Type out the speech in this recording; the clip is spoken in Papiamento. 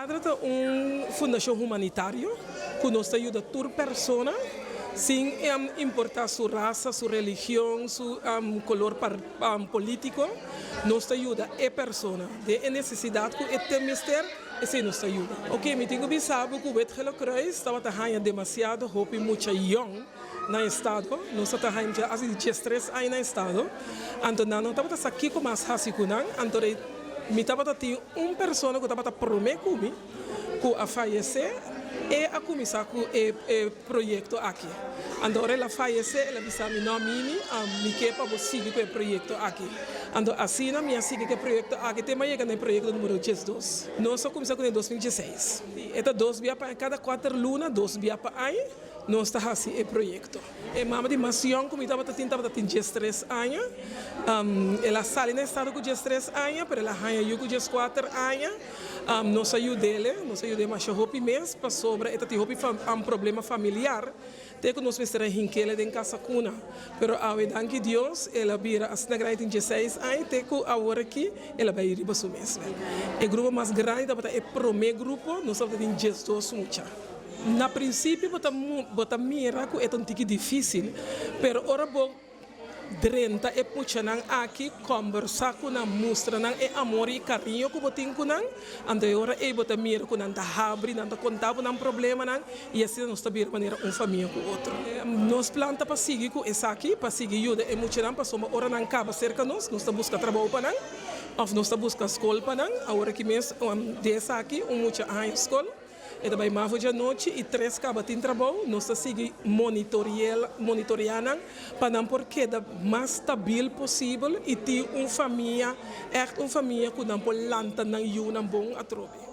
Adra ta un fundashon humanitario ku nos ta yuda tur persona sin importá su rasa, su religion, su kolor polítiko. Nos ta yuda e persona den e nesesidat ku e tin mester, esei nos ta yuda. Oke, mi tin ku bisa bo ku Wit Gele Kruis tabata haña demasiado hopi mucha yòn na estado. Nos ta haña mucha asi di diestres aña na estado. Anto nan no tabata sa kiko mas hasi ku nan. Anto rei mi tabata tin un persona ku tabata promé ku mi ku a fayesé, e a kuminsá ku e e proyekto aki. Anto ora el a fayesé el a bisa mi, No Mimi, mi ke pa bo sigui ku e proyekto aki. Anto asina mi a sigui ku e proyekto aki te mi a yega na e proyekto numero diesdos. Nos a kuminsá kuné dos mil dieseis. E ta dos bia pa aña, kada kuater luna dos bia pa aña. Nos ta hasi e proyekto. E mama di mas yòn ku mi tabata tin tabata tin diestres aña. El a sali na estado ku diestres aña, pero el a haña yu ku dieskuater aña. Nos a yud'é, nos a yud'é masha hopi mes pasobra e ta tin hopi problema familiar te ku nos mester a hink'é den kasa kuna. Pero awe danki Dios el a bira asina grandi tin dieseis aña te ku awor aki el a bai riba su mes. E grupo mas grandi tabata e promé grupo, nos tabata tin diesdos mucha. Na prinsipio bo ta bo ta mira ku e ta un tiki difísil, pero ora bo drenta e muchanan aki, kòmbersá ku nan, mustra nan e amor i kariño ku bo tin ku nan, anto e ora ei bo ta mira ku nan ta habri, nan ta konta bo nan problemanan i asina nos ta bira manera un famia ku otro. Nos plan ta pa sigui ku esaki, pa sigui yuda e muchanan pasobra ora nan kaba serka nos, nos ta buska trabou pa nan òf nos ta buska skol pa nan. Awor aki mes di esaki un mucha a haña skol. E ta bai mavo djanochi i tres kaba tin trabou. Nos ta sigui monitoreá nan pa nan por keda mas stabil posibel i tin un famia, ègt un famia ku nan por lanta nan yunan bon atrobe.